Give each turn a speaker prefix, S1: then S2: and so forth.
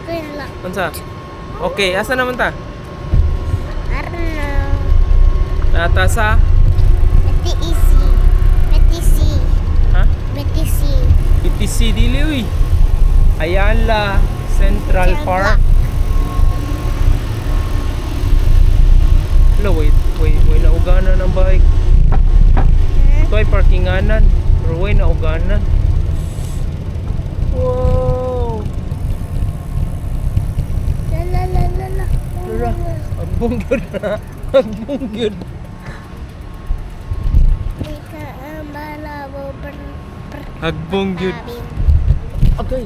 S1: Screen lock.
S2: Unsa? Okay, asa naman ta?
S1: I don't know.
S2: Nata sa
S1: BTC. BTC.
S2: Ha?
S1: BTC.
S2: BTC dili uy. Ayala Central Park. Hello, wait, wait, wait, nauganan ang bike. Ito ay parkinganan. Pero way nauganan. Wow!
S1: La la la la la.
S2: Lura, agbong gyud na. Agbong gyud. Agbong gyud. Agay.